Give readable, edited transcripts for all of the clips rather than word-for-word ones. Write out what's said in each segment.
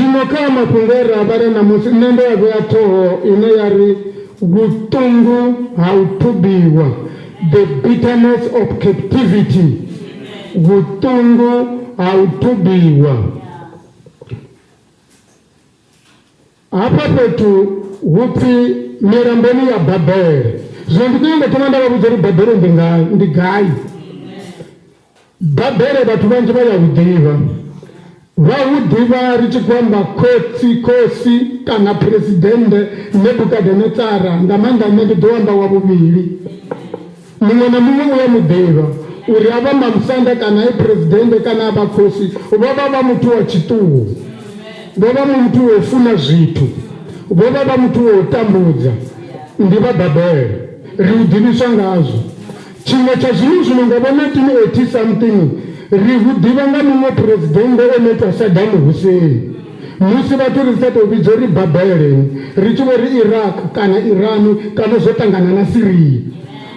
Zwino kha mafhungo e ra a vhala ṋamusi, nṋe ndo a vhea ṱhoho ine ya ri Vhuṱungu ha u thubiwa, The Bitterness of Captivity. Vhuṱungu ha u thubiwa. Hafha fhethu hu pfi milamboni ya Babele. Zwino ndi khou nyanga u thoma nda vha vhudza uri Babele ndi ngai, ndi gai. Babele vhathu vhanzhi vha ya hu ḓivha. Vha hu ḓivha ri tshi khou amba khotsi, khosi kana phuresidennde Nebukadanetsara, nga maanḓa nṋe ndi ḓo amba wa vhuvhili. Muṅwe na muṅwe u ya mu ḓivha uri a vha mamusanda kana e phuresidennde kana a vha khosi, vho vha vha muthu wa tshiṱuhu, vho vha muthu wa u funa zwithu, vho vha vha muthu wa u tambudza. Ndi vha Babele, ri u ḓivhiswa ngazwo. Tshiṅwe tsha zwiṅwe zwi no nga vho 1980 something ri hu ḓivha nga muṅwe phuresidennde o no itwa Saddam Hussein. Musi vhathu ri sa tou vhidza uri Babele, ri tshi vho ri Iraq kana Iran kana zwo ṱangana na Syria.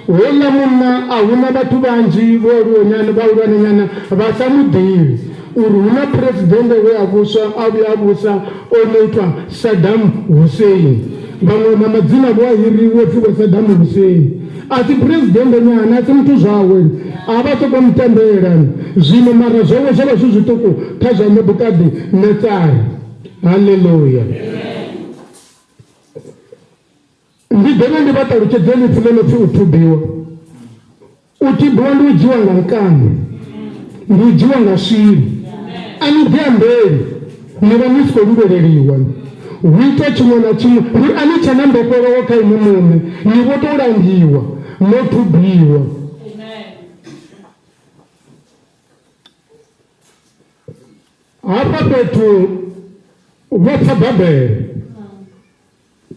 Houḽa munna a hu na vhathu vhanzhi vho aluwanyana vhahulwanenyana vha sa mu ḓivhi uri hu na phuresidennde we a vhuswa a vhuya a vhusa o no itwa Saddam Hussein. Vhaṅwe na madzina vho a hiriwa upfi vho Saddam Hussein. A si phuresidennde nyana, a si muthu zwawe, a vha sokou mu tendela zwino, mara zwawe zwo vha zwi zwiṱuku kha zwa Nebukadnetsara. Haleluya! Ndi dovhe ndi vha ṱalutshedze ipfi ḽo no pfi u thubiwa. U thubiwa ndi u dzhiwa nga nkani, ndi u dzhiwa nga swili. A ni ḓiambeli, ni vha ni si khou luvheleliwa. Hu itwa tshiṅwe na tshiṅwe, ndi a ni tshe na mbofholowo kha inwi muṋe, ni vho tou langiwa, no thubiwa. Hafha fhethu vho pfa Babele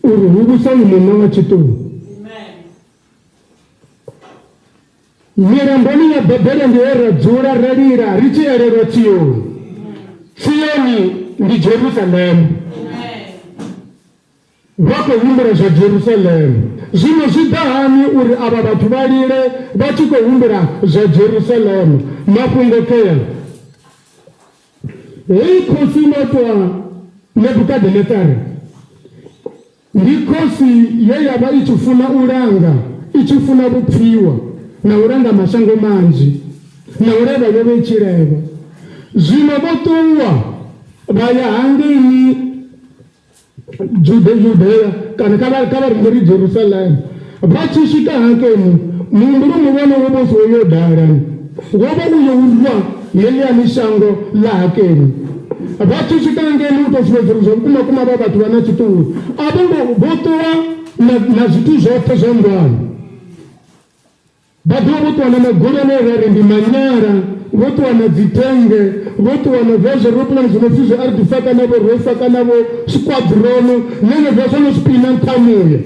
uri hu vhusa uyu munna wa tshiṱuhu. Milamboni ya Babele ndi he ra dzula ra lila ri tshi elelwa Tsioni. Tsioni ndi Jerusalema. Vha khou humbula zwa Jerusalema. Zwino zwi ḓa hani uri avha vhathu vha lile vha tshi khou humbula zwa Jerusalema? Mafhungo khea. Heyi khosi ino ṱwa Nebukadanetsara Ndi khosi ye ya vha i tshi funa u langa, i tshi funa vhupfiwa na u langa mashango manzhi, na u levha yo vha i tshi levha. Zwino vho ṱuwa vha ya hangeini Jude, Judea kana kha vha kha vha ri ndi ri Jerusalema. Vha tshi swika hangeni, muhumbulo muhulwane wo vha u si wo yo dala, wo vha u yo u lwa heḽiani shango ḽa hakeni. Vha tshi swika ngeni u tou sumbedza uri zwa vhukuma kuma vha vhathu vha na tshiṱuhu, a vho ngo vho ṱuwa na, na zwithu zwoṱhe zwa nndwani. Vha ḓovha vho ṱuwa na magoli ane ra ri ndi manyala, vho ṱuwa na dzithennge, vho ṱuwa na zwa zwiropulani zwi no pfi zwi Ardifaka na vho Rofa na vho Squadron, na henezwiḽa zwo no spina nṱha ha muya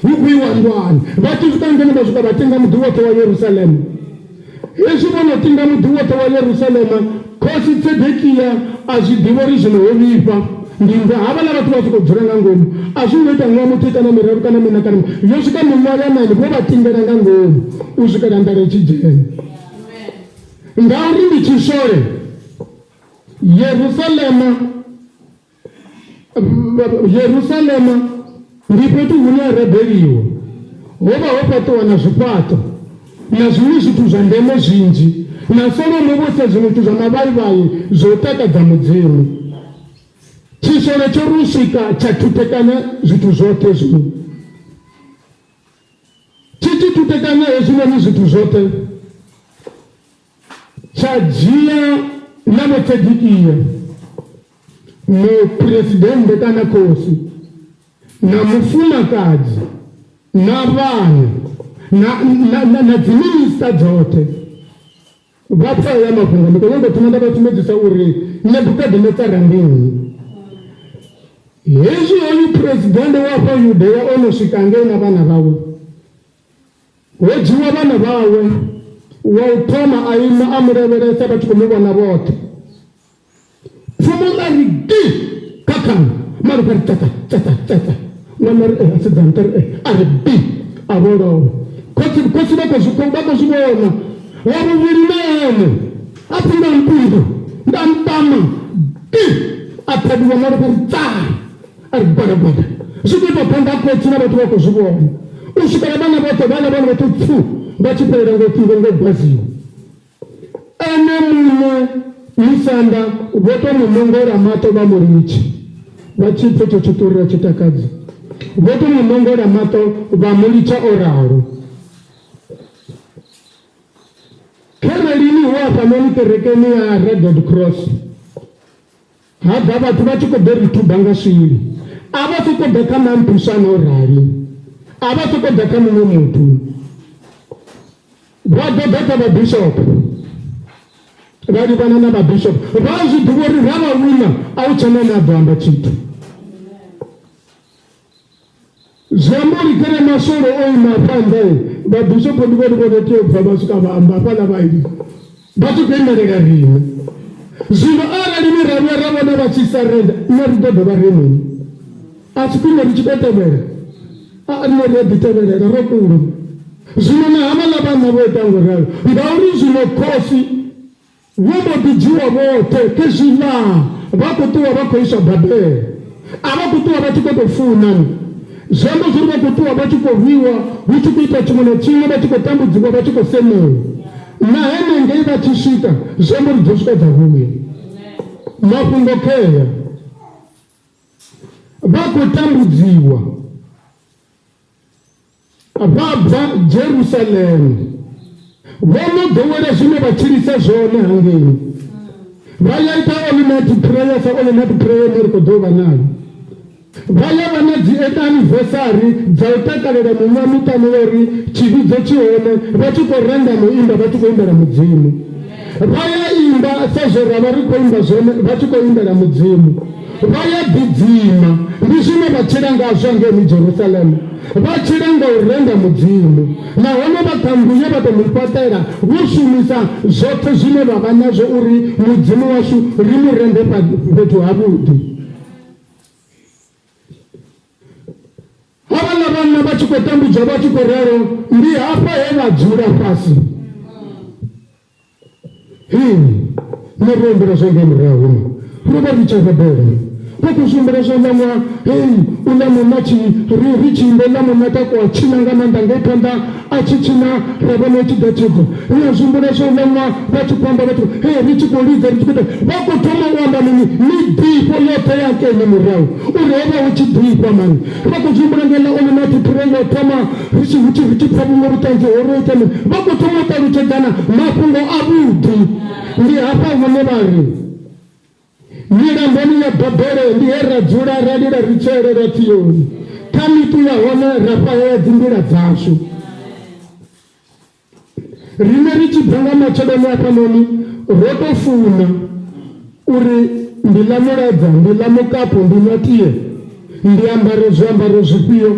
hu khou iwa nndwani. Vha tshi swika ngeno vha swika vha tinga muḓi woṱhe wa Yerusalema. Hezwi vho no tinga muḓi woṱhe wa Yerusalema, khosi Tsedekia a zwi ḓivha uri zwino ho vhifha. Ndi nndwa, havhaḽa vhathu vha sokou dzula nga ngomu. A zwi ngo ita ṅwaha muthihi kana miraru kana miṋa kana yo swika miṅwaha ya naini vho vha tingela nga ngomu u swikela nḓala i tshi dzhena. Ngauri ndi tshiswole, Yerusalema Yerusalema ndi fhethu hune ha rabeliwa. Ho vha ho fhaṱiwa na zwifhaṱo na zwiṅwe zwithu zwa ndeme zwinzhi, na Solomo vho sia zwiṅwe zwithu zwa mavhaivhai zwa u takadza Mudzimu. Tshiswole tsho ri u swika tsha thuthekanya zwithu zwoṱhe zwiṅwe. Tshi tshi thuthekanya hezwinoni zwithu zwoṱhe, tsha dzhia na Vho Tsedekia, muphuresidennde kana khosi, na mufumakadzi na vhana na, na, na, na dziminista dzoṱhe. Vha pfa haya mafhungo, ndi khou nyanga u thoma nda vha sumbedzisa uri Nebukadnetsara ndi nnyi. Hezwi hoyu phuresidennde wa afha Yudea o no swika ngei na vhana vhawe, Ho dzhiwa vhana vhawe, wa u thoma a ima a mu lavhelesa vha tshi khou mu vhona vhoṱhe. Pfumo ḽa ri gi kha khana, malofha ri tata tata tata. Ṅwana ri eh, a sedza nṱha ri eh, a ri bi, a vho lovha. Khotsi khotsi vha khou zwi vha khou zwi vhona. Wa vhuvhili na ene a pfi nga mpundu nda mpama bi. A ṱhavhiwa malofha ri tsaa, a ri gwada-gwada. Zwi khou itwa phanḓa ha khotsi na vhathu vha khou zwi vhona. U swikela vhana vhoṱhe vhaḽa vhone vhoṱhe pfu vha tshi fhelela ngo pfi ngo gwaziwa. Ene muṋe musanda vho tou mu nongola maṱo vha mu litsha. Vha tshi pfa itsho tshiṱori a tshi takadzi. Vho tou mu nongola maṱo vha mu litsha o ralo. Kherelini hu hafhanoni kerekeni ya Rugged Cross ha ḓa vhathu vha tshi khou ḓo ri thuba nga swili. A vha sokou ḓa kha Mamphusana o rali, a vha sokou ḓa kha muṅwe muthu. Vha ḓo ḓa kha vhabishopo vha livhana na vhabishopo vha zwi ḓivha uri ra vha wina a hu tshena ane a ḓo amba tshithu. Zwi amba uri khere maswole o ima hafha nnḓa, vhabishopo ndi vhone vho no tea u bva vha swika vha amba hafhaḽa vha ima vha tshi khou imelela riṋe. Zwino arali ni ra vhuya ra vhona vha tshi sarenda, nṋe ri ḓo dovha ri mini? A si khwine ri tshi tou tevhela? A riṋe ri a ḓi tevhelela ro kula. Zwino na havhaḽa vhanna vho ita ngo ralo, ngauri zwino khosi Vho mbo ḓi dzhiwa vhoṱhe khezwiḽaa vha khou ṱuwa vha khou iswa Babele. A vha khou ṱuwa vha tshi khou tou funa. Zwi amba zwo ri vha khou ṱuwa vha tshi khou rwiwa, hu tshi khou itwa tshiṅwe na tshiṅwe, vha tshi khou tambudziwa, vha tshi khou semiwa. Na henengei vha tshi swika, zwi amba uri dzo swika dza vhuya. Mafhungo khea. Vha khou tambudziwa. Vha bva Jerusalema, vho no ḓowela zwine vha tshilisa zwone hangei. Vha ya ita all night prayer sa all night prayer ine ri khou ḓo vha nayo. Vha ya vha na dzi anniversary dza u takalela miṅwaha miṱanu ya uri tshivhidzo tshi hone, vha tshi khou renda no imba vha tshi khou imbela Mudzimu. Vha ya imba sa zwe ra vha ri khou imba zwone vha tshi khou imbela Mudzimu. Vha ya ḓidzima, ndi zwine vha tshila ngazwo ngei Jerusalema. Vha tshila nga u renda Mudzimu, nahone vha kha nnḓu ye vha tou mu fhaṱela, vho shumisa zwoṱhe zwine vha vha nazwo uri Mudzimu washu ri mu rende fhethu havhuḓi. Havhaḽa vhanna vha tshi khou tambudzwa vha tshi khou ralo, ndi hafha he vha dzula fhasi. Hei, nṋe ro humbula zwa ngei murahu ro vha ri tshi rabela vha khou zwi humbula zwa uḽa ṅwaha hei uḽa munna tshi ri ri tshi imba uḽa munna takuwa tshina nga maanḓa ngei phanḓa a tshi tshina ra vhona u tshi ḓa tshedza ri a zwi humbula zwa uḽa ṅwaha vha tshi khou amba vha tshi hei ri tshi khou lidza ri tshi khou ita vha khou thoma u amba mini miḓifho yoṱhe ya kene murahu uri ho vha hu tshi ḓifha mani vha khou zwi humbula ngeiḽa one na thi yo thoma ri tshi hu tshi ri tshi pfa vhuṅwe vhuṱanzi ho ro ita mini vha khou thoma u ṱalutshedzana mafhungo avhuḓi ndi hafha hune vha ri milamboni ya Babele ndi he ra dzula ra lila ri tshi elelwa Tsioni kha miṱu ya hone ra fhahea dzinḓila dzashu. Riṋe ri tshi bva nga matsheloni hafhanoni ro tou funa uri ndi ḽa muladza, ndi ḽa mukapu, ndi nwa tie, ndi ambare zwiambaro zwifhio,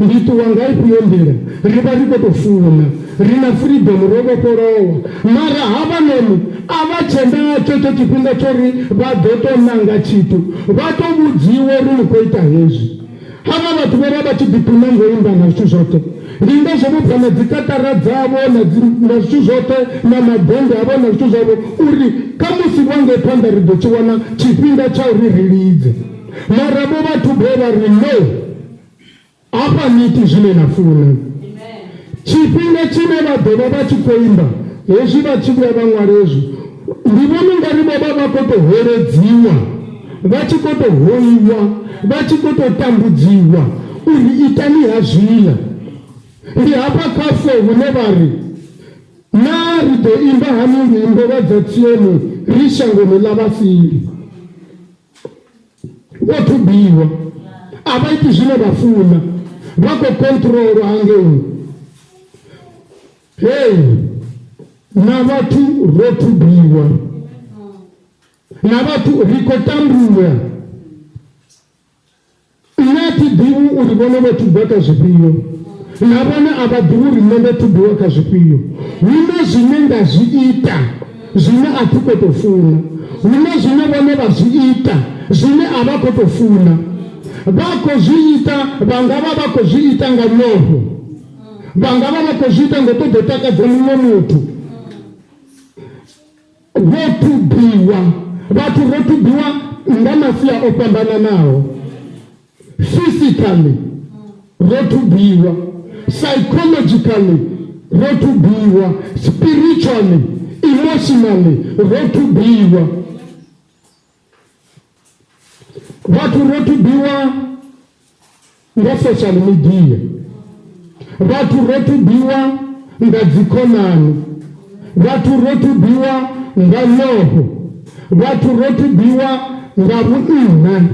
ndi ṱuwa nga ifhio nḓila, ri vha ri khou tou funa, ri na freedom, ro vhofholowa. Mara havhanoni a vha tshe natsho hetsho tshifhinga tsho ri vha ḓo tou nanga tshithu, vha tou vhudziwa uri ni khou ita hezwi. Havha vhathu vho vha vha tshi ḓiphina ngo imba na zwithu zwoṱhe. Ndi ngazwo vho bva na dzikatara dzavho na, dzi, na zwithu zwoṱhe na madennde avho na zwithu zwavho, uri khamusi vho ngei phanḓa ri ḓo tshi wana tshifhinga tsha uri ri lidze. Mara vho vha thubo vha ri, No! Hafha ni iti zwine na funa. Tshifhinga tshine vha ḓo vha vha tshi khou imba hezwi vha tshi vhuya vha ṅwala hezwi, ndi vhona ungari vho vha vha khou tou holedziwa, vha tshi khou tou hoiwa, vha tshi khou tou tambudziwa uri itani ha zwiḽa. Ndi hafha kha fo hune vha ri, Naa ri ḓo imba hani luimbo lwa dza Tsioni ri shangoni ḽa vhasili? Vho thubiwa, a vha iti zwine vha funa, vha khou kontrolwa hangei. Hei, na vhathu ro thubiwa, na vhathu ri khou tambula. Nṋe a thi ḓivhi uri vhone vho thubiwa kha zwifhio, na vhone a vha ḓivhi uri nṋe ndo thubiwa kha zwifhio. Hu na zwine nda zwi ita zwine a thi khou tou funa, hu na zwine vhone vha zwi ita zwine a vha khou tou funa. Vha khou zwi ita, vha nga vha vha khou zwi ita nga nyofho, vha nga vha vha khou zwi ita nga u ṱoḓa u takadza muṅwe muthu. Vho thubiwa, vhathu ro thubiwa. nga masia o fhambananaho. Physically ro thubiwa, psychologically ro thubiwa, spiritually, emotionally ro thubiwa. Vhathu ro thubiwa nga social media, vhathu ro thubiwa nga dzikhonani, vhathu ro thubiwa nga nyofho, vhathu ro thubiwa nga vhunna.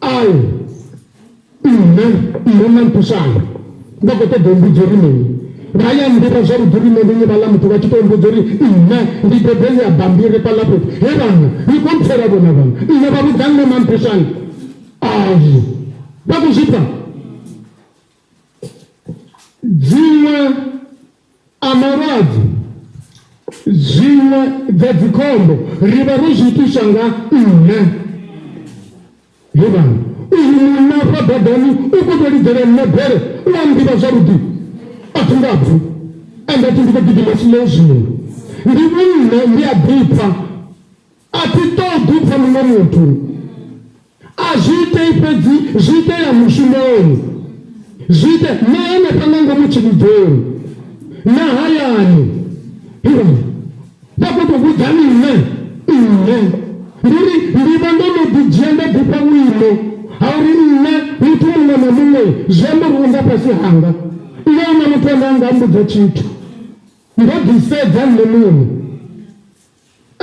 Ai nṋe nṋe na nthusana vha khou ṱoḓa u mbudza uri mini vha ya nḓivha zwavhuḓi uri nṋe ndi nyi vhaḽa muthu vha tshi tou mbudza uri nṋe ndi bebeli ya bambiri fhaḽa fhethu he vhana ni khou mpfela vhona vhana nṋe vha vhudza nṋe mamphusana ai vha khou zwi pfa dziṅwe a malwadze zwiṅwe dza dzikhombo ri vha ro zwi itiswa nga nṋe He vhana, uyu munna afha badani u khou tou lidzela nṋe bere, u a nḓivha zwavhuḓi. A thi nga bvi, ende a thi ndi khou gidima slow zwino. Ndi vhunṋe, ndi a ḓipfa. A thi ṱoḓi u pfa muṅwe muthu. A zwi itei fhedzi, zwi itea mushumoni. Zwi ite na hanefha nga ngomu tshivhidzoni, na hayani. He vhana, Vha khou tou vhudza nṋe, nṋe. Ndi uri ndi vha ndo no ḓi dzhia nda ḓifha vhuimo ha uri nṋe muthu muṅwe na muṅwe zwi amba uri u nga fhasi hanga. Nṋe ahuna muthu ane a nga mbudza tshithu. Ndo ḓi sedza nṋe muṋe.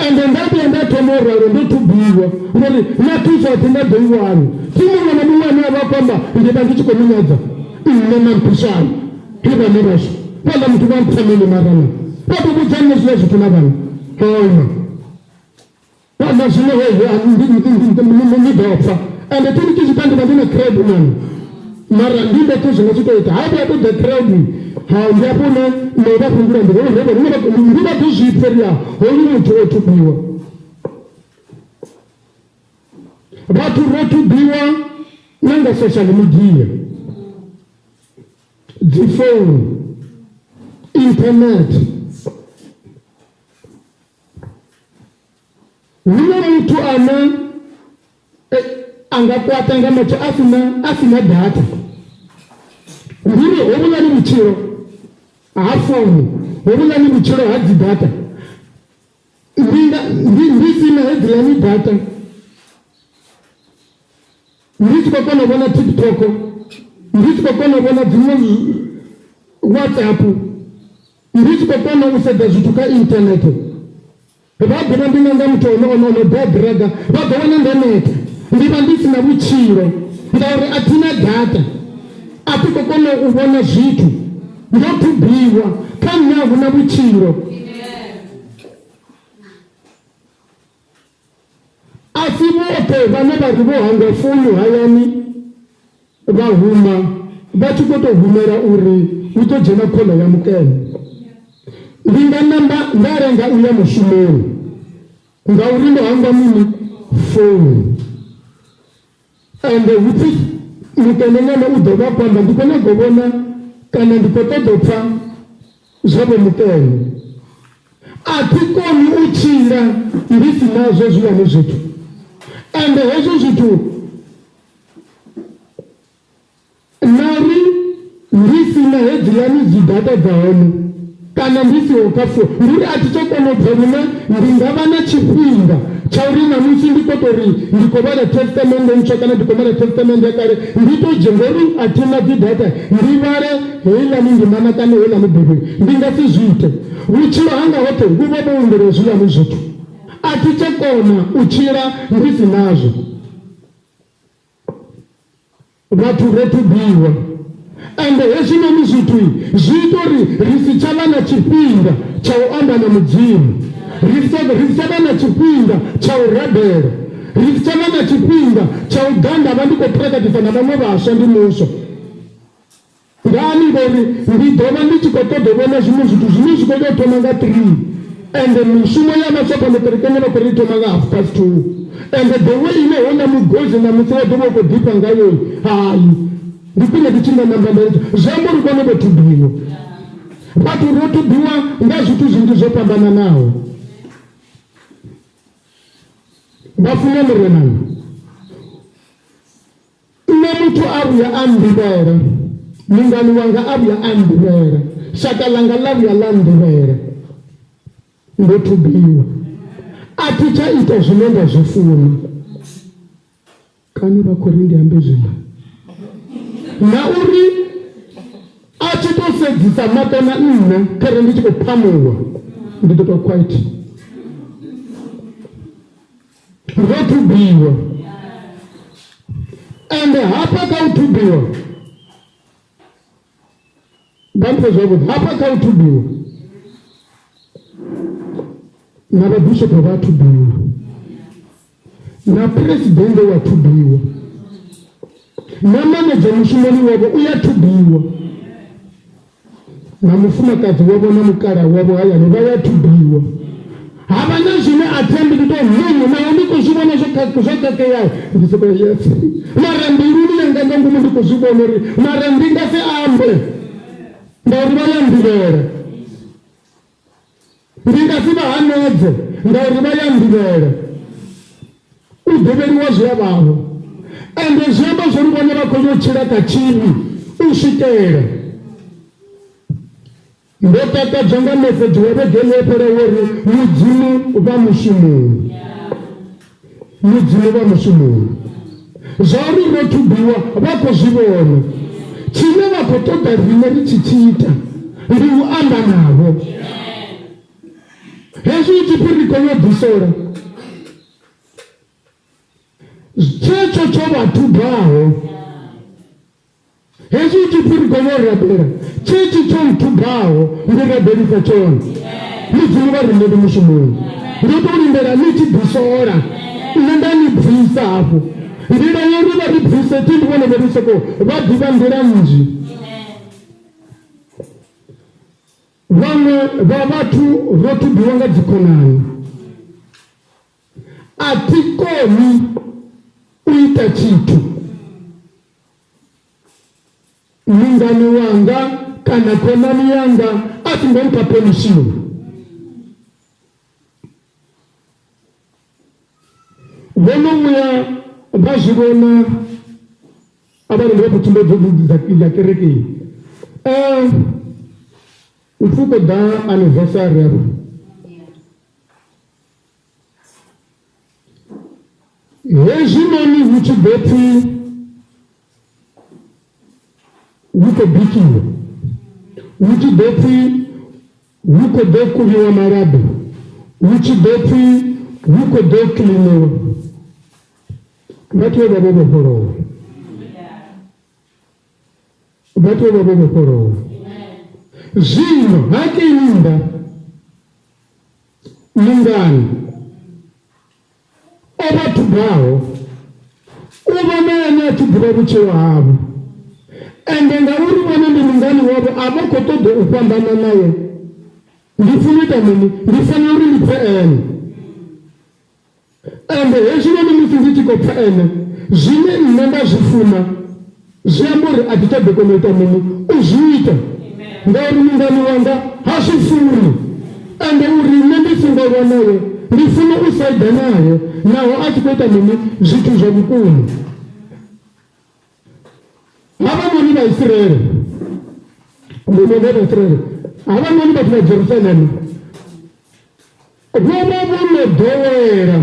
Ende nda vhuya nda thoma u ralo ndo thubiwa ngori na thuso a thi nga ḓo i wana. Thi muṅwe na muṅwe ane a vha khou amba ndi vha ndi tshi khou mu nyadza. Nṋe na mphisana. He vhana vhashu vhaḽa muthu vha mpfa mini mara na vha ḓo vhudza nṋe zwiḽa zwithu na vhana hoima vhana zwino ni ḓo pfa ende thi ndi tshi zwi ita ndi vha ndi na crowd nyana mara ndi ndoṱhe zwi nga zwi tou ita ha vhuya ṱoḓa crowd ha ndi afho hune na u vha fhindula ndi ndi vha ḓo zwi pfa uri ya hoyu muthu o thubiwa vhathu ro thubiwa na nga social media dzi founu, internet. Hu na muthu ane eh, a nga kwata nga matsho a sina a sina data. Ndi uri hovhuḽani vhutshilo ha founu, hovhuḽani vhutshilo ha dzi data. Ndi nga ndi ndi sina hedziḽani data Ndi tshi khou kona u vhona TikTok, ndi tshi khou kona u vhona dziṅwe WhatsApp, ndi tshi khou kona u sedza zwithu kha internet. Vha ḓivha ndi nga muthu ono ono ono ḓa ḓiraga, vha ḓo wana ndo neta. Ndi vha ndi si na vhutshilo ngauri a thi na data, a thi khou kona u vhona zwithu. Ndo thubiwa, kha nṋe a huna vhutshilo. A si vhoṱhe vhane vha ri vho hangwa founu hayani vha huma vha tshi khou tou humela uri hu ḓo dzhena khoḽo ya mukene. Ndi nga namba nda lenga u ya mushumoni ngauri ndo hangwa mini? Founu. Ende hu pfi mukene ṅwana u ḓo vha khou amba ndi khou nyaga u vhona kana ndi khou ṱoḓa u pfa zwa vho mukene. A thi koni u tshila ndi si nazwo hezwiḽani zwithu. Ende hezwo zwithu Na ri, Ndi si na hedziḽani dzi data dza hone, kana ndi siho kha fo, ndi uri a thi tsha kona u bva lune ndi nga vha na tshifhinga tsha uri ṋamusi ndi khou tou ri ndi khou vhala Testamennde Ntswa kana ndi khou vhala Testamennde ya Kale, ndi tou dzhia ngori a thi na dzi data ndi vhale heiḽani ndimana kana heiḽani Bivhili. Ndi nga si zwi ite. Vhutshilo hanga hoṱhe vhu vha vho humbela hezwiḽani zwithu. A thi tsha kona u tshila ndi si nazwo. Vhathu ro thubiwa ende hezwinoni zwithu zwi ita uri ri si tsha vha na tshifhinga tsha u amba na Mudzimu, ri si tsha vha na tshifhinga tsha u rabela, ri si tsha vha na tshifhinga tsha u ḓa nda vha ndi khou phuraktisa na vhaṅwe vhaswa ndi muswa. Ngani? Ngori ndi ḓo vha ndi tshi khou ṱoḓa u vhona zwiṅwe zwithu zwine zwi khou tea u thoma nga 3 ende mishumo ya vhaswa fhano kerekeni vha khou ri thoma nga half past 2 ende the way ine houḽa mugozi ṋamusi wa ḓo vha u khou ḓifha ngayo hai ndi khwine ndi tshi nga namba nda ita zwi amba uri vhone vho thubiwa. Vhathu ro thubiwa nga zwithu zwinzhi zwo fhambananaho. Vha funa Murenani. Nṋe muthu a vhuya a nḓivhela, mungani wanga a vhuya a nḓivhela, shaka ḽanga ḽa vhuya ḽa nḓivhela, ndo thubiwa. A thi tsha ita zwine nda zwi funa. Kani vha khou ri ndi ambe zwiḽa? Na uri a tshi tou sedzisa maṱo na nṋe kharali ndi tshi khou phamuwa ndi ḓo tou quiet. Ro thubiwa ende hafha kha u thubiwa vha mphe zwavhuḓi hafha kha u thubiwa na vhabishopo vha thubiwa na phuresidennde wa thubiwa na manedzha mushumoni wavho u ya thubiwa na mufumakadzi wavho na mukala wavho hayani vha ya thubiwa ha vha na zwine a thi ambi ndi tou nunu naho ndi khou zwi vhona zwo khakheaho ndi soko yes mara mbiluni yanga nga ngomu ndi khou zwi vhona uri mara ndi nga si ambe ngauri vha ya nḓivhela Ndi nga si vha hanedze ngauri vha ya nḓivhela. U ḓivheliwa zwi a vhavha ende zwi amba zwori vhone vha khou yo tshila kha tshivhi u swikela. Ndo takadzwa nga mesedzhi wa vhege yo fhelaho wo ri Mudzimu vha mushumoni. Mudzimu vha mushumoni. Zwauri ro thubiwa vha khou zwi vhona. Tshine vha khou ṱoḓa riṋe ri tshi tshi ita ndi u amba navho. Hezwi hu tshi pfi ri khou yo ḓisola, tshetsho tsho vha thubaho. Hezwi hu tshi pfi ri khou yo rabela, tshetshi tsho nthubaho ndi rabelisa tshone. Mudzimu vha ri ndi mushumoni, ndo tou lindela ni tshi ḓisola, nṋe nda ni bvisa hafho. Nḓila ya uri vha ri bvise thi ndi vhone vho ri sokou vha ḓivha nḓila nnzhi. Vhaṅwe vha vhathu ro thubiwa nga dzikhonani. A thi koni u ita tshithu. Mungani wanga kana khonani yanga a songo mpha permission. Vho no vhuya vha zwi vhona a vha ri ndi vha khou tsumbedzo dza kerekeni. Upfi u khou ḓa anniversary afha. Hezwinoni hu tshi ḓo pfi hu khou bikiwa, hu tshi ḓo pfi hu khou ḓo kuvhiwa malabi, hu tshi ḓo pfi hu khou ḓo kiḽiniwa, vha tea u vha vho vhofholowa. Vha tea u vha vho vhofholowa. Zwino hakeini nnḓa mungani o vha thubaho u vha na ene a tshi ḓivha vhutshilo havho ende ngauri vhone ndi mungani wavho a vha khou ṱoḓa u fhambana naye ndi funa ita mini ndi fanela uri ndi pfe ene Ende hezwinoni musi ndi tshi khou pfa ene, zwine nṋe nda zwi funa zwi amba uri a thi tsha ḓo kona u ita mini? U zwi ita. Ngauri mungani wanga ha zwi funi. Ende uri nṋe ndi songo lwa nae, ndi funa u saida nae naho a tshi khou ita mini? Zwithu zwa vhukuma. Havhanoni Vhaisiraele, ndi Vhaisiraele, havhanoni vhathu vha Jerusalema, Vho vha vho no ḓowela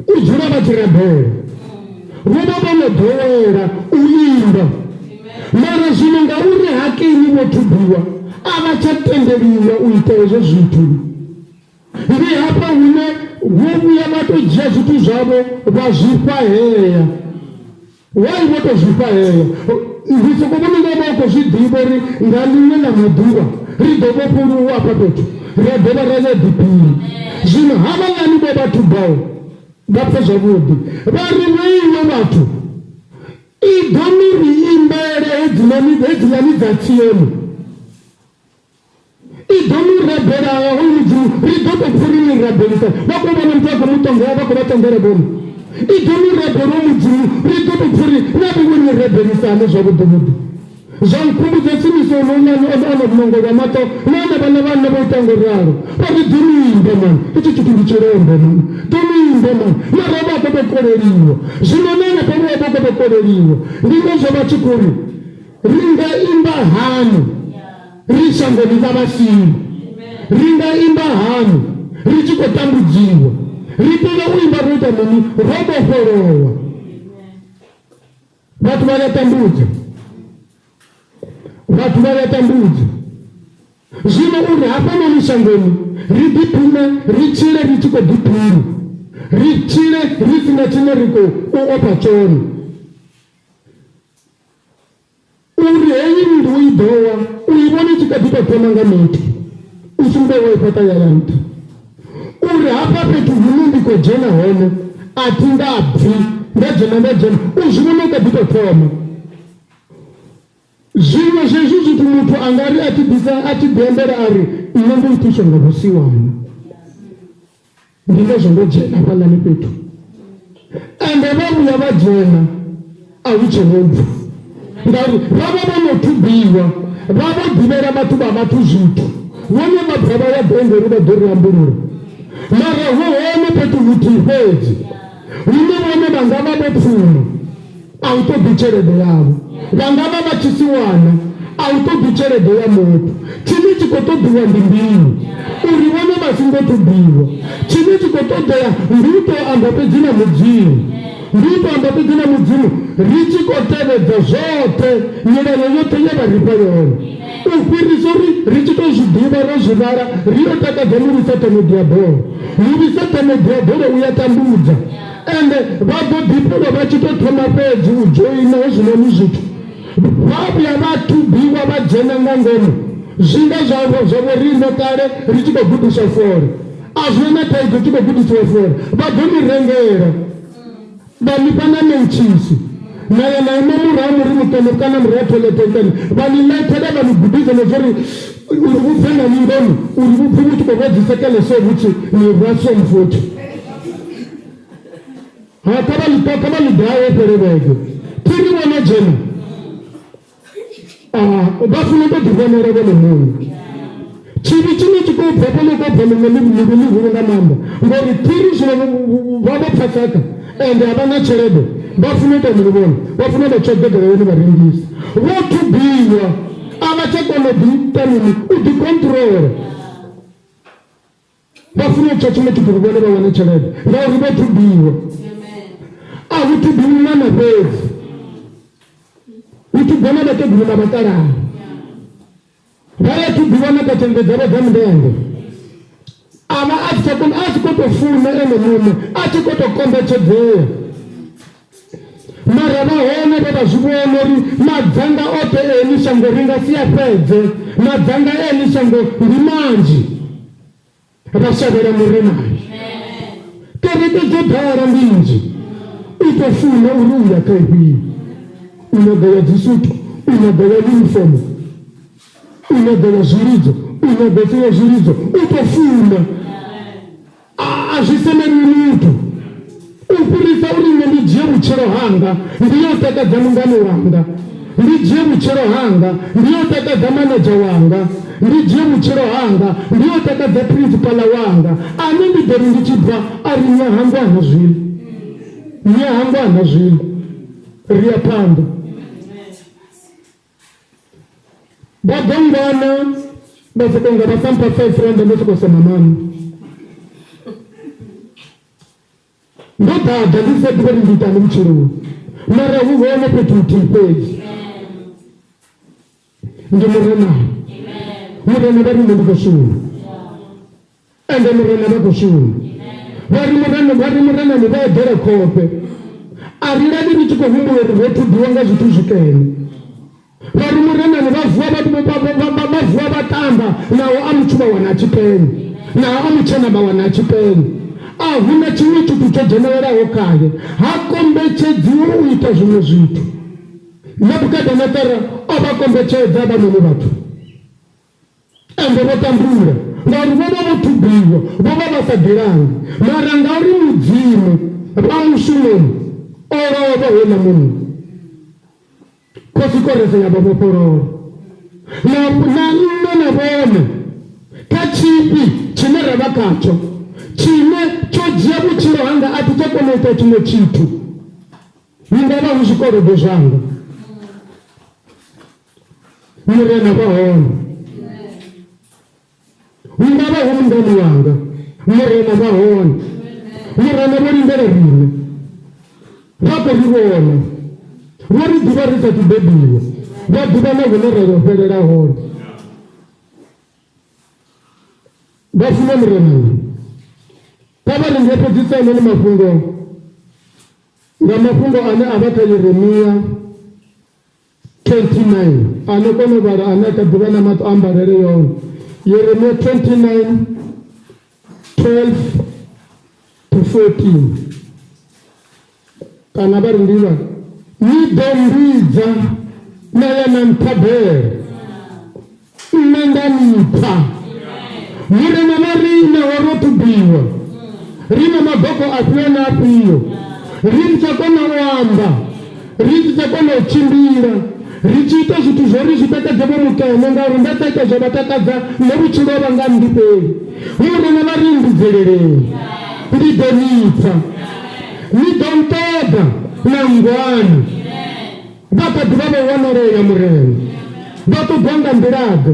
u dzula vha tshi rabela, vho vha vho no ḓowela u imba, mara zwino ngauri hakeni vho thubiwa a vha tsha tendeliwa u ita hezwo zwithu. Ndi hafha hune vho vhuya vha tou dzhia zwithu zwavho vha zwi fhahea. Why vho tou zwi fhahea? Ndi soko vhona unga vha khou zwi ḓivha uri nga ḽiṅwe ḽa maḓuvha ri ḓo vhofholowa hafha fhethu ra dovha ra ya ḓiphina. Zwino havhaḽani vho vha thubaho vha pfe zwavhuḓi vha ri vhoiwe vhathu i ḓo ni ri imbele hedzinoni hedziḽani dza Tsioni. I ḓo ni rabela hoyu Mudzimu, ri ḓo tou pfa uri ni rabelisa. Vha khou vhona muthu a khou mu ṱongela, vha khou vha ṱongela vhone. I ḓo ni rabela hoyu Mudzimu, ri ḓo tou pfa uri na vhoiwe ni rabelisani zwavhuḓi vhuḓi. Zwa nkhumbudza Simisoni uḽani o vha o no nongolwa maṱo, nahone vhaḽa vhanna vho ita ngo ralo. Vha ri, Ḓo ni imba mani, itshi tshithu ndi tshilombo mani, ḓo ni imba mani. Mara vha khou tou koleliwa. Zwino na henefha vho vha vha khou tou koleliwa. Ndi ngazwo vha tshi khou ri, Ri nga imba hani ri shangoni ḽa vhasiwa? Ri nga imba hani ri tshi khou tambudziwa? Ri tea u imba ro ita mini? Ro vhofholowa. Vhathu vha ya tambudza, vhathu vha ya tambudza. Zwino uri hafhanoni shangoni ri ḓiphine, ri tshile ri tshi khou ḓiphina, ri tshile ri si na tshine ri khou u ofha tshone. Uri heyi nnḓu i ḓo wa, u i vhona i tshi kha ḓi tou thoma nga muthu, u songo wa i fhaṱa ya ya nṱha. Uri hafha fhethu hune ndi khou dzhena hone a thi nga bvi, nda dzhena nda dzhena, u zwi vhona u kha ḓi tou thoma. Zwiṅwe zwa hezwi zwithu muthu a nga ri a tshi ḓisa a tshi ḓiambela a ri nṋe ndo itiswa nga vhusiwana. Ndi ngazwo ndo dzhena hafhaḽani fhethu. Ende vha vhuya vha dzhena a hu tshe no bva ngauri vha vha vho no thubiwa, vha vho ḓivhela vhathu vha vhathu zwithu. Vhone vha bva vha ya gai ngori vha ḓo ri ambulula. Mara hu hone fhethu huthihi fhedzi hune vhone vha nga vha vho pfuma. A u ṱoḓi tshelede yavho. Vha nga vha vha tshi si wana, a u ṱoḓi tshelede ya muthu. Tshine tshi khou ṱoḓiwa ndi mbilu, uri vhone vha songo thubiwa. Tshine tshi khou ṱoḓea ndi u tou amba fhedzi na Mudzimu. Ndi u tou amba fhedzi na Mudzimu ri tshi khou tevhedza zwoṱhe, milayo yoṱhe ye vha ri fha yone. U fhirisa uri ri tshi tou zwi ḓivha, ro zwi vhala, ri yo takadza muvhi Sathane Diabolo. Muvhi Sathane Diabolo u ya tambudza. Ende vha ḓo ḓifhelwa vha tshi tou thoma fhedzi u dzhoina hezwinoni zwithu, vha vhuya vha thubiwa vha dzhena nga ngomu. Zwi nga zwa zwa vho riṋe kale ri tshi khou gudiswa fola. A zwi na thaidzo tshi khou gudisiwa fola, vha ḓo ni rengela vha ni fha na mentshisi na ya na ima murahu muri mukene kana murahu thoilethe nkene vha ni laithela vha ni gudisa na zwa uri uri vhu bve nga ningoni uri vhu bve vhu tshi khou rwa dzisekele so vhu tshi ni rwa so futhi. Ha kha vha ḽi kha vha ḽi dahe fhele vhege. Thi ri vhona dzhena. Ah, vha funa u tou ḓivhonela vhone muṋe. Tshivhi tshine tshi khou bva fhano khou bva ḽiṅwe ḽivhi ḽihulu nga maanḓa ngori thiri zwino vha vho phasaka ende a vha na tshelede vha funa u ita mini vhone vha funa vha tshoḓegela yone vha rengisa vho thubiwa a vha tsha kona u ḓi ita mini u ḓi controla Vha funa u tswa tshiṅwe tshithu uri vhone vha wane tshelede ngauri vho thubiwa. A hu thubiwi ṅwana fhedzi, hu thubiwa na vhakegulu na vhakalaha. Vha ya thubiwa na kha tshelede dzavho dza mundende. A vha a si tsha kona, a si khou tou funa ene muṋe, a tshi khou tou kombetshedzea. Mara vha hone vhe vha zwi vhona uri madzanga oṱhe a heḽi shango ri nga si a fhedze, madzanga a heḽi shango ndi manzhi. Vha shavhela Murenani. Kereke dzo ḓala ndi nnzhi, u tou funa uri u ya kha ifhio. U nyaga ya dzisutu, u nyaga ya yunifomo, u nyaga ya zwilidzo, u nyaga i si ya zwilidzo, u tou funa. A zwi semelwi muthu u fhirisa uri nṋe ndi dzhie vhutshilo hanga ndi yo takadza mungani wanga, ndi dzhie vhutshilo hanga ndi yo takadza manedzha wanga, ndi dzhie vhutshilo hanga ndi yo takadza phurintshipala wanga ane ndi ḓo ri ndi tshi bva a ri ṋea hangwana zwino, ṋea hangwana zwino, ri ya phanḓa. Vha ḓo ngwana vha sokou nga vha sa mpha 5 rand ndo sokou sema mani. Ndo ḓaḓa ndi sa ḓivhi uri ndi itani vhutshiloni mara hu hone fhethu huthihi fhedzi ndi Murenani. Murena vha ri nṋe ndi khou shuma. Ende Murena vha khou shuma. Vha ri Murena, vha ri Murenani vha eḓela khofhe. A ri lali ri tshi khou humbula uri ro thubiwa nga zwithu zwikene. Vha ri Murenani vha vuwa vha, vha, vha, vha, vha vuwa vha tamba naho a muthu vha wana a tshi penya, naho a mutshena vha wana a tshi penya. A hu na tshiṅwe tshithu tsho dzhenelelaho khae. Ha kombetshedziwi u ita zwiṅwe zwithu. Nebukadanetsara o vha kombetshedza havhanoni vhathu. Ende vho tambula ngauri vho vha vho thubiwa, vho vha vha sa ḓilangi. Mara ngauri Mudzimu vha mushumoni, o lovha houḽa munna. Khosi Korese ya vha vhofholola. Na, na nṋe na vhone kha tshifhi tshine ra vha khatsho, tshine tsho dzhia vhutshilo hanga, a thi tsha kona u ita tshiṅwe tshithu. Hu nga vha hu zwikolodo zwanga. Murena vha hone. Hu nga vha hu mungani wanga. Murena vha hone. Murena vho lindela riṋe. Vha khou ri vhona. Vho ri ḓivha ri sathu bebiwa. Vha ḓivha na hune ra yo fhelela hone. Vha funa Murena. Kha vha ri ndi fhedzisa heinoni mafhungo nga mafhungo ane a vha kha Yeremia 29 a no kona u vhala ane a kha ḓivha na maṱo a mbalele yone. Yeremia 29 12 to 14 kana vha ri ndi vha ni ḓo mbidza na ya na nthabela Nṋe nda ni pfa. Murena vha ri naho ro thubiwa, ri na maboko afhio na afhio, ri si tsha kona u amba, ri si tsha kona u tshimbila, ri tshi ita zwithu zwo ri zwi takadze vho mukene, ngauri nda sa ita zwa vha takadza, nṋe vhutshilo vha nga nndifheli. Murena vha ri mmbidzeleleni, ndi ḓo ni pfa. Ni ḓo nṱoḓa na nngwana. Vha kha ḓi vha vho wanalea, Murena. Vha ṱoḓwa nga nḓila-ḓe?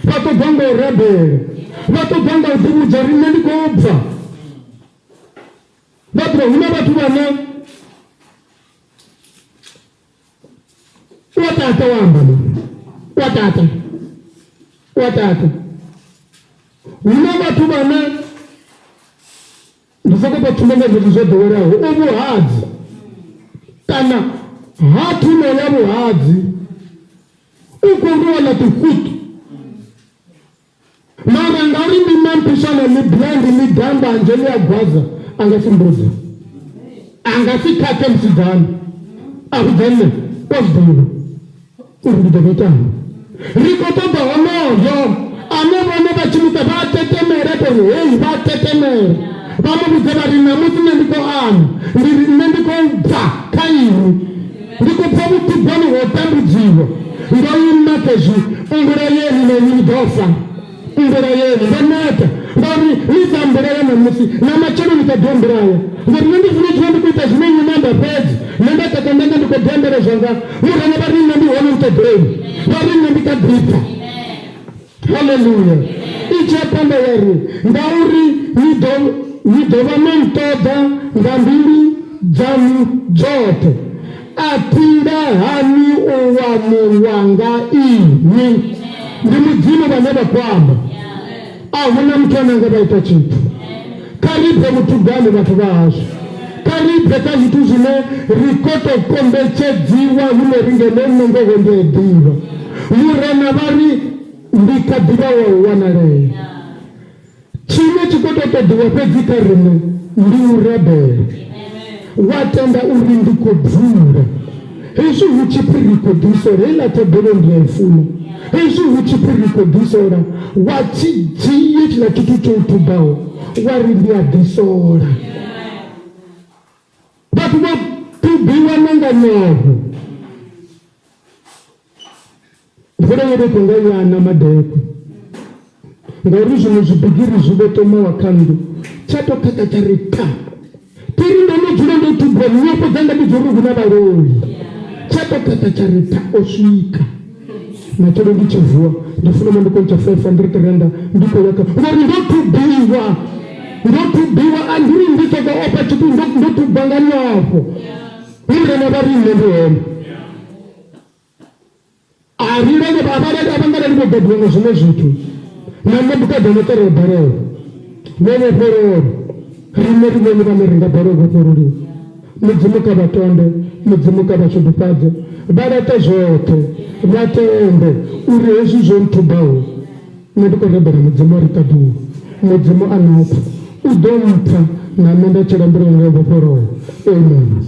Vha ṱoḓwa nga u rabela. Vha ṱoḓwa nga u ḓivhudza uri nṋe ndi khou bva. Vha ḓivha hu na vhathu vhane u a tata wa amba na u a tata u a tata. Hu na vhathu vhane Ndi sokou tou thoma nga zwithu zwo ḓoweleaho, u vhuhadzi kana ha thuno ya vhuhadzi u khou rwiwa na ṱifuṱu mara ngauri ndi mampishana ḽi blind ḽi dambanje ḽi a gwaza a nga si mbudze a nga si khakhe musidzana a vhudza nṋe wa zwi ḓivha uri ndi ḓo vha itani. Ri khou ṱoḓa honoyo ane vhone vha tshi muṱa vha tetemela tori heyi vha tetemela vha mu vhudze vha ri ṋamusi nṋe ndi khou ana ndi ri nṋe ndi khou bva kha inwi ndi khou bva vhuthubwani ho tambudziwa ndo ima khezwi mbulayeni na inwi ni ḓo fa mbulayeni ndo neta ngauri ni sa mbulaya ṋamusi na matshelo ni kha ḓi mbulaya ngori nṋe ndi funa dzula ndi khou ita zwine inwi na amba fhedzi nṋe nda tata nda nga ndi khou ḓiambela zwanga murena vha ri nṋe ndi hone nṱoḓeni vha ri nṋe ndi kha ḓipfa haleluya i tshi ya phanḓa ya ri ngauri ni ḓo ni ḓo vha no nṱoḓa nga mbilu dzaṋu dzoṱhe A thi nga hani u waniwa nga inwi. Ndi Mudzimu vhane vha khou amba. A hu na muthu ane a nga vha ita tshithu. Kha ri bve vhuthubwani vhathu vha hashu. Kha ri bve kha zwithu zwine ri khou tou kombetshedziwa hune ri ngeno nṋe ngoho ndi a ḓivha. Murena vha ri ndi kha ḓivha wa u wanalea. Tshine tshi khou tou ṱoḓiwa fhedzi kha riṋe ndi u rabela. Wa tenda uri ndi khou dzula. Hezwi hu tshi pfi ri khou ḓisola, heiḽa thabelo ndi a i funa. Hezwi hu tshi pfi ri khou ḓisola, wa tshi dzhia tshiḽa tshithu tsho u thubaho wa ri ndi a ḓisola. Vhathu vho thubiwa na nga nyofho. Mvula yo vha i khou nga yana madekwe ngauri zwiṅwe zwibigiri zwi vho ṱomawa kha nnḓu tsha tou khakha tsha ri tha thiri ndo no dzula ndo thubiwa nyofho dzanga ndi dzo uri hu na vhaloi tsha tou khakha tsha ri tha o swika matshelo ndi tshi vuwa ndi funa ma ndi khou ntsha 500 randa ndi khou ya kha ngori ndo thubiwa ndo thubiwa a ndi ri ndi sokou ofha tshithu ndo thubiwa nga nyofho murena vha ri nṋe ndi hone A ri lenge vha vha a vha nga lali vho bebiwa nga zwiṅwe zwithu na Nebukadanetsara o balelwa vho vhofholola riṋe ri vhone vhane ri nga balelwa u vhofhololiwa mudzimu kha vha tonde mudzimu kha vha shudufhadze vha laṱe zwoṱhe vha tende uri hezwi zwo nthubaho nṋe ndi khou rabela mudzimu a ri ṱaḓulu mudzimu a no pfa u ḓo mpfa na nṋe nda tshila mbilu yanga yo vhofholowa amen.